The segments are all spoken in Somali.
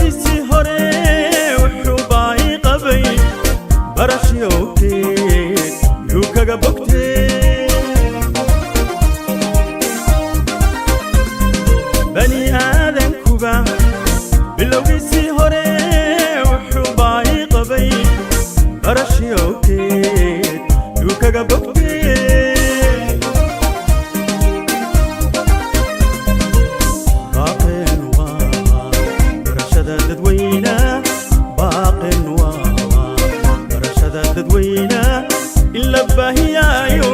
Bilowgiisii hore wuxuu baahi qabay barashiyowteed yuu kaga bogtee. Bani aadankuba bilowgiisii hore wuxuu baahi qabay barashiyowteed yuu kaga bogtee. Baaqeen waa barashada dadweyna, baaqeen waa barashada dadweyna in la baahiyaayo,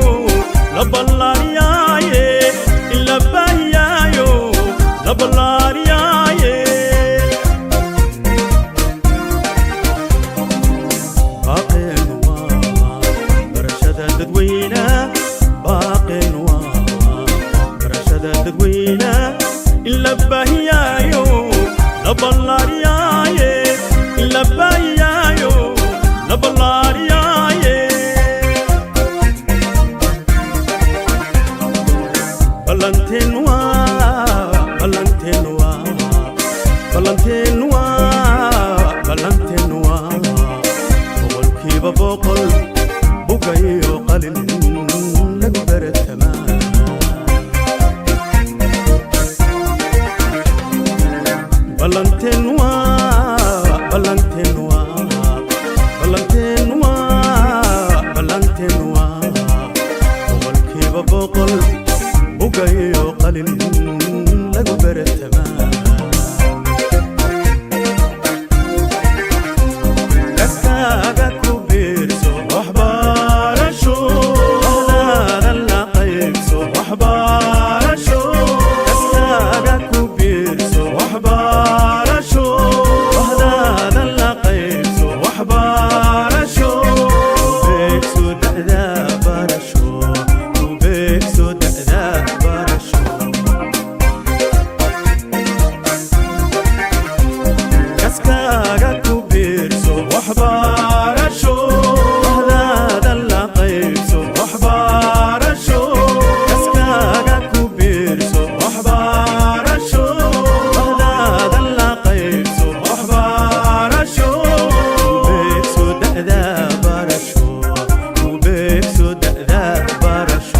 la ballaariyaaye, in la baahiyaayo, la ballaariyaaye. Baaqeen waa barashada dadweyna, baaqeen waa barashada dadweyna in la baahiyaayo, la ballaariyaaye, in la baahiyaayo, la ballaariyaaye. Ballanteen waa, ballanteen waa, ballanteen waa, ballanteen waa 100% bugayo qalin lagu baratamaa. Ballanteen waa, ballanteen waa, ballanteen waa, ballanteen waa 100% bugayo qalin lagu baratamaa. Kaskaaga ku biirso waxbarasho, ahdaada la qaybso waxbarasho. Kaskaaga ku biirso waxbarasho, ahdaada la qaybso waxbarasho. Beegso da'da barasho, ku beegso da'da barasho. Kaskaaga ku biirso waxbarasho, ahdaada la qaybso waxbarasho. Kaskaaga ku biirso waxbarasho, ahdaada la qaybso waxbarasho. Ku beegso da'da barasho, ku beegso da'da barasho.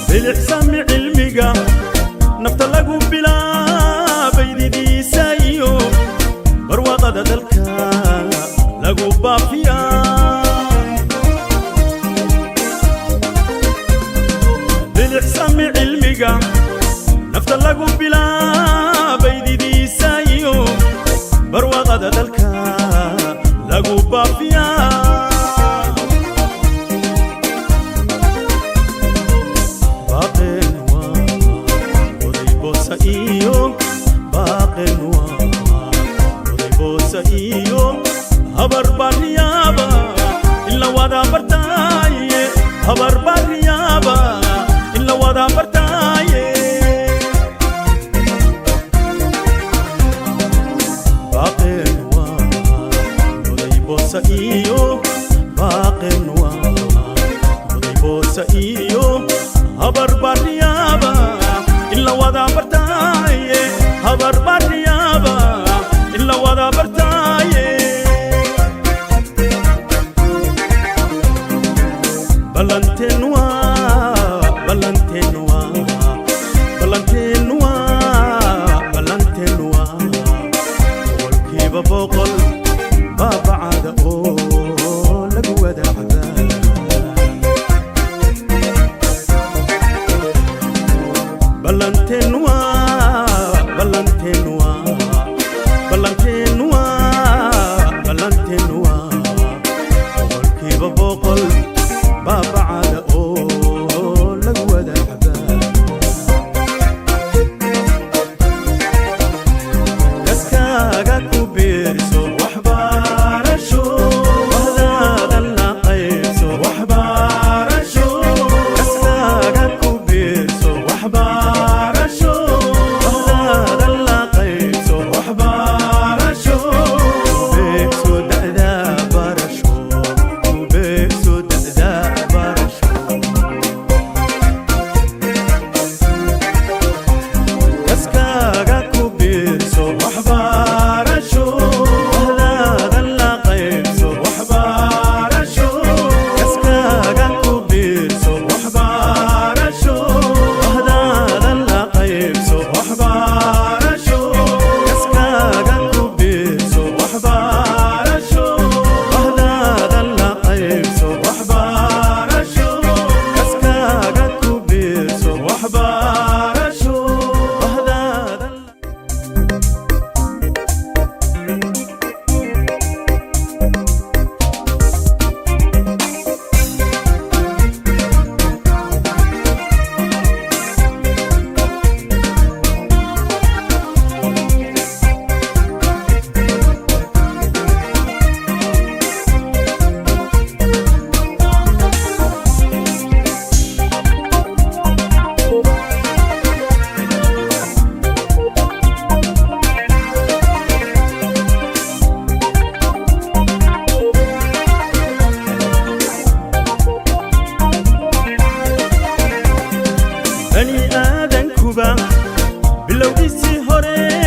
Bilicsami cilmiga nafta lagu bilaabay didiisa iyo barwaaqada dalka lagu baafiyaa. Bilicsami cilmiga nafta lagu bilaabay didiisa iyo barwaaqada dalka lagu baafiyaa. Baaqeen waa oday boosa iyo, baaqeen waa oday boosa iyo habar baariyaaba in la wada bartaaye, habar baariyaaba in la wada bartaaye. Baaqeen waa oday boosa iyo, baaqeen waa oday boosa iyo habar baariyaaba in la wada bartaaye, habar baariyaaba in la wada bartaaye. Ballanteen waa, ballanteen waa, ballanteen waa, ballanteen waa 100% baabacada oo lagu wada cabaa. Ballanteen waa, ballanteen waa, ballanteen waa, ballanteen waa 100% baabacada oo lagu wada cabaa. Hore.